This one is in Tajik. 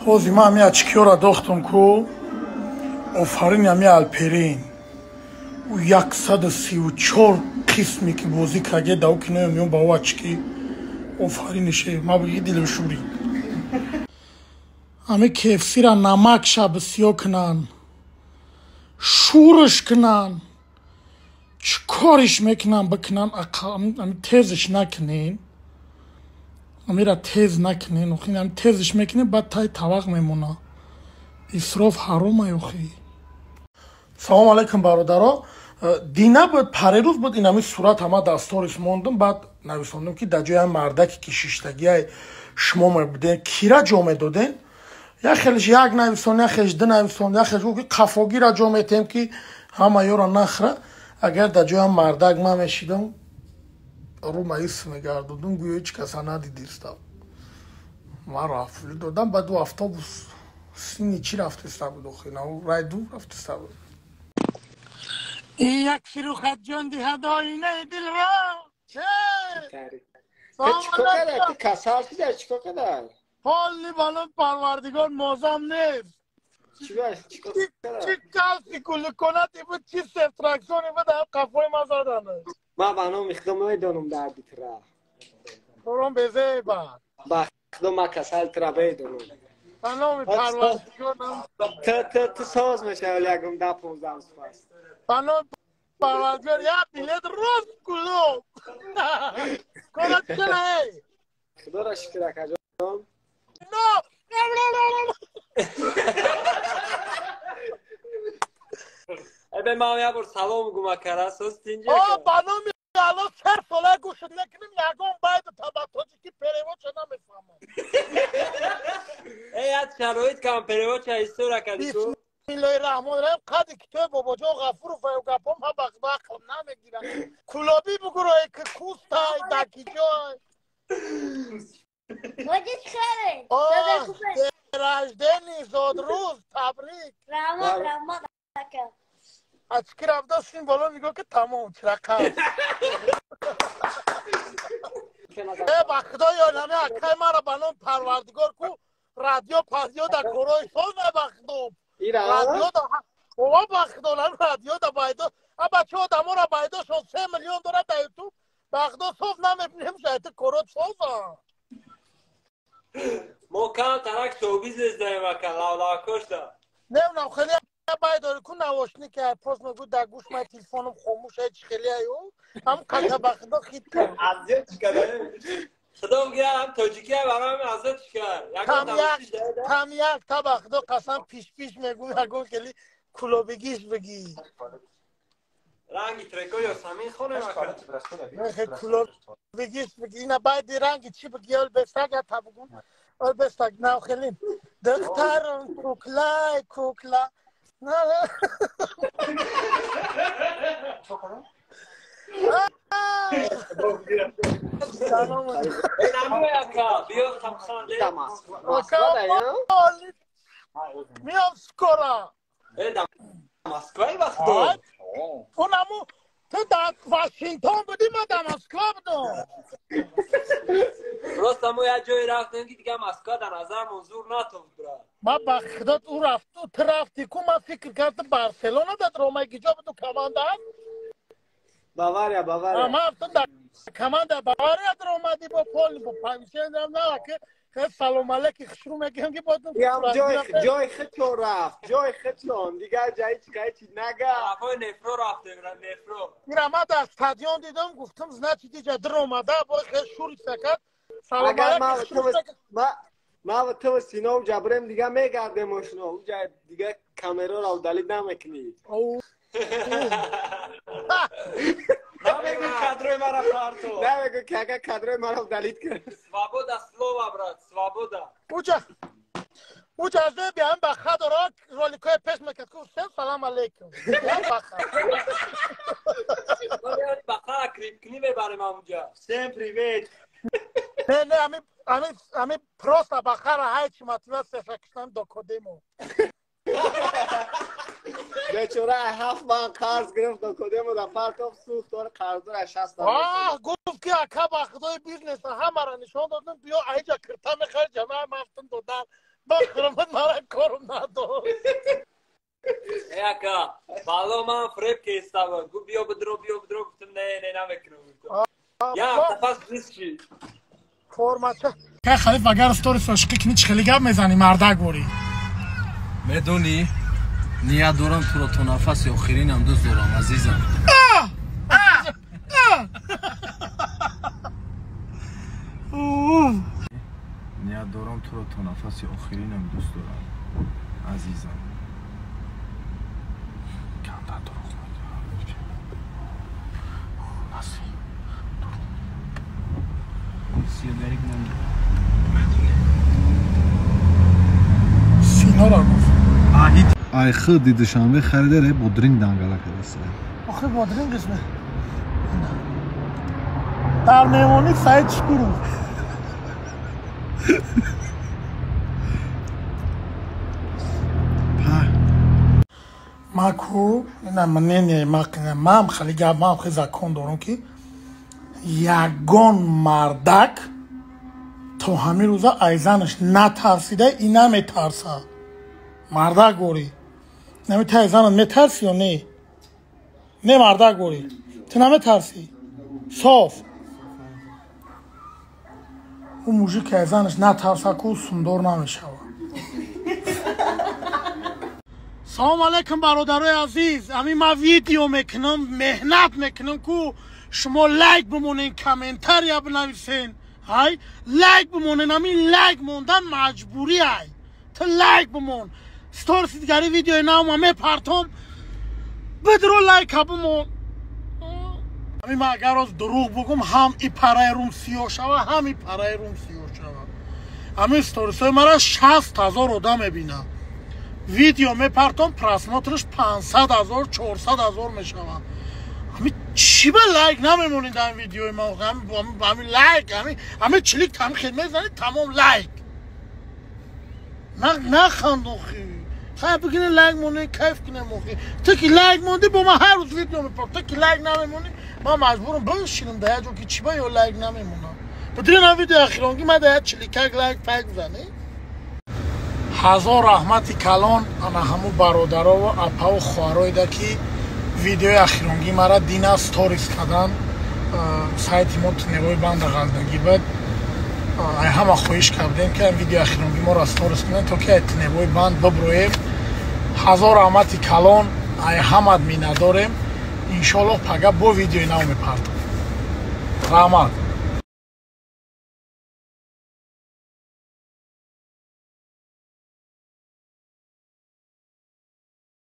Ҳозир ман ҳами очкиёра дохтам ку, офарин ҳами Алперин. Ӯ 134 қисме ки бозӣ карде да ӯ киноя меён ба ӯ очки. Офаринише, ма бигӣ дилам шӯрид. Ҳами KFC-ра намакша бисёр кунанд, шӯрш кунанд, чӣ кориш мекунанд бикунанд, ами тезиш накунен. Амира тез накунен, охи ами тезиш мекунен, баъд таи тавақ мемона. Исроф ҳаромай охи. Салом алейкум, бародаро. Дина буд, парерӯз буд, ин ами сурат ҳама дар сторис мондум, баъд нависондум, ки дар ҷои мардаке ки шиштагиай шумо мебуден, кира ҷо медоден? Як хелиш як нависон, як хелиш ду нависон, як хелиш гуфт, ки қафогира ҷо метем, ки ҳама ёро нахра. Агар дар ҷои мардак ман мешидам, рӯ маис мегардодум, гӯё ҳеҷ каса надидистам. Ман рафтли додам, баъд ӯ автобус сини чӣ рафтиста буд, охи райду рафтиста буд. Як Фирухатҷон диҳад оинаи дилро. Чӣ кор касал шуда, чӣ кор кард? Ҳоли балон Парвардигор мозам нест. Чӣ калси куликонати буд, чӣ сефтраксони буд, ҳам қафои ма заданаш. Ман ба номи Худо медонам дарди тура. Торон безеба. Ба Худо ман касали тура медонам. Ба номи Парвардигор. Ту соз мешавӣ ягон 10-15 рӯз пас. Ба номи Парвардигор, як билет рост кулоб. Корат чела эй? Худоро шукр, акаҷон. Но! Эбе ман як бор салом гума кара, соз тинҷа. О, ба номи Алло сер сола гӯшт накунем, ягон байду та ба тоҷики переводча намефаҳмам. Э, як шароит кам переводча истора кардӣ ту. Бисмиллоҳи раҳмони раҳим, қади китоби Бобоҷон Ғафуров ва гапом ҳа ба ақлам намегирам. Кулобӣ бугӯрое ки кустай, дакиҷой. Рождени, зодрӯз, табрик. Раҳмат, раҳмат ака. Очки рафта син боло нигоҳ ки тамом чирақам. Э, ба Худо ёнами акай мара ба номи Парвардигор ку радио падиё да корои соз на ба Худо. Радио да ова ба Худо радио да байдо. А бачо одамора байдо шон 3 миллион дора да YouTube. Ба Худо соз намебинем, шайти корот соза. Мо кам тарак шоу бизнес даем ака, лавлавакош да. Невнам хеле байдори ку навошники ай пост мегӯ дар гӯш май телефоном хомӯш ай чи хеле аю ҳам қата ба Худо хит кард. Азият чӣ кард? Худо мегӯяд ҳам тоҷикӣ барои ҳам азият чӣ кард? Там як та ба Худо қасам пиш-пиш мегӯ ягон хеле кулобигиш бигӣ. Ранги треко Ёсамин хонем ака. Кулобигиш бигӣ ина байди ранги чӣ бигӣ ол бестага та бугун. Ол бестаг нав хеле духтарон куклай кукла. Миём скоро. Москваи вақто. Унаму ту дар Вашингтон будӣ, ман дар Москва будам. Просто мо як ҷое рафтем, ки дига Москва дар назар манзур натофт, брат. Ман ба Худо ӯ рафт, ту рафтӣ ку, ман фикр кардам Барселона дад ромаи ки ҷо буду команда аст. Бавария, Бавария. Ман рафтам дар команда Бавария дар омадӣ бо пол бо панҷшанбе на ки салом алейки хушрӯ мегӯям ки бо ҷои худшон рафт, ҷои худшон дигар ҷои чӣ чӣ нага. Тарафҳои Нефро рафтем, Нефро. Ира ман дар стадион дидам, гуфтам значит иҷа дар омада бо хел шури сакат. Салом алейки хушрӯ. Ма ва ту Сино ҷабрем дига мегардем ошно, уҷа дига камераро удалить намекунӣ. Намегӯ кадрои мара парто. Намегӯ ки ага кадрои мара удалить кар. Свобода слова, брат, свобода. Уҷа уҷа аз биям ба хадоро роликҳои пеш мекард ку всем салам алейкум. Баха. Баха крипкни мебарем амуҷа. Всем привет. Не, не, ами просто бахара ҳайчи мотивация шакиштам докодемо. Бечора 7 ман қарз гирифт докодемо да партоф сӯхт, дора қарздор 60. Оҳ, гуфт ки ака ба Худои бизнеса ҳамаро нишон додам, биё айҷа кирта мехари, ҷамъа мафтум додан. Бахрам мара корум надод. Ака, бало ман фреб кестава. Гу биё бидро, биё бидро, гуфтам не, не намекунам. Я тафас нисчи. Формача. Ка халиф агар сторис ошиқӣ кунӣ чӣ хеле гап мезанӣ мардак ворӣ? Медонӣ, ният дорам туро то нафаси охиринам дӯст дорам, азизам. Ният дорам туро то нафаси охиринам дӯст дорам, азизам. Камтар дурӯғ мегӯям. Насиб. Синора гуфт. Ай худи Душанбе харида ре бодринг дангала кардааст. Охир бодринг қисме. Дар меҳмонӣ Саид Шукуров. Ма ку ина мнение ма мам хеле гап мам хеле закон дорам ки ягон мардак то ҳамин рӯза ай занаш натарсида и наметарса. Мардак ворӣ. Нами та ай занат метарси ё не? Не мардак ворӣ. Ту наметарсӣ? Соф. Ӯ мужик ай занаш натарса ку сундор намешава. Салом алейкум бародарои азиз. Ҳамин ман видео мекунам, меҳнат мекунам ку шумо лайк бимонен, комментария бинависен. Ҳай, лайк бимонен, ҳамин лайк мондан маҷбурӣ ай. Ту лайк бимон. Сториси дигари видеои навма мепартом. Бидро лайка бимон. Ҳамин ман агар роз дурӯғ бугум, ҳам и параи рум сиёҳ шава, ҳам и параи рум сиёҳ шава. Ҳамин сторисҳои мара 60 000 одам мебинад. Видео мепартом, просмотрш 500 000, 400 000 мешавад. Ҳамин чӣ ба лайк намемонед дар видеои ман? Ҳамин лайк, ҳамин чилик ҳамин хел мезанед, тамом лайк. Наханд охи. Хай бигиред лайк монед, кайф кунем охи. Ту ки лайк мондӣ, бо ман ҳар рӯз видео мепартом. Ту ки лайк намемонӣ, ман маҷбурам бишинам дар як ҷо ки чӣ ба ё лайк намемонам. Бидиред ҳам видеои ахиронгӣ ман дар як чиликак лайк пайк бизанед. Ҳазор раҳмати калон ана ҳамун бародарову апаву хоҳароида ки видеои ахиронгӣ мара дина сторис кардан. Сайти мо туневои банда ғалдагӣ буд. Ай ҳама хоҳиш кардем ки видеои ахиронгӣ моро сторис кунед то ки ай туневои банд биброем. Ҳазор раҳмати калон ай ҳамат миннатдорем. Иншоаллоҳ пага бо видеои нав мепартом. Раҳмат.